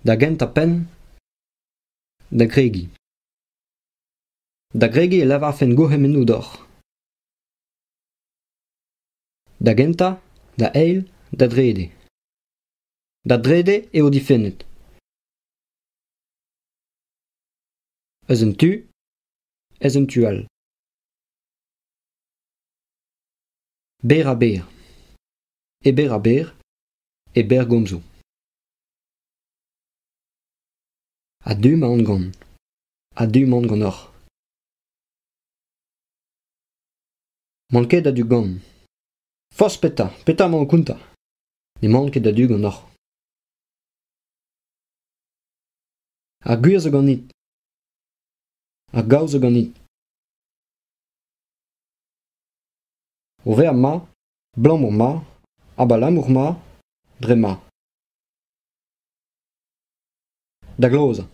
Da gentañ-penn, da gregiñ. Da gregiñ e lavarfen gourc'hemennoù deoc'h. Da gentañ, da eil, da drede. Da drede eo difennet. Eus un tu, eus un tu all. Berr-ha-berr. E berr-ha-berr, e berr gomzoù. A-du emaon gant. A-du emaon ganeoc'h. N'emaon ket a-du gant. Forzh petra, petra emañ o kontañ ? N'emaon ket a-du ganeoc'h. Ar gwir zo ganit. Ar gaou zo ganit. O vezañ ma, abalamour ma, abalamour ma, dre ma. Da glozañ.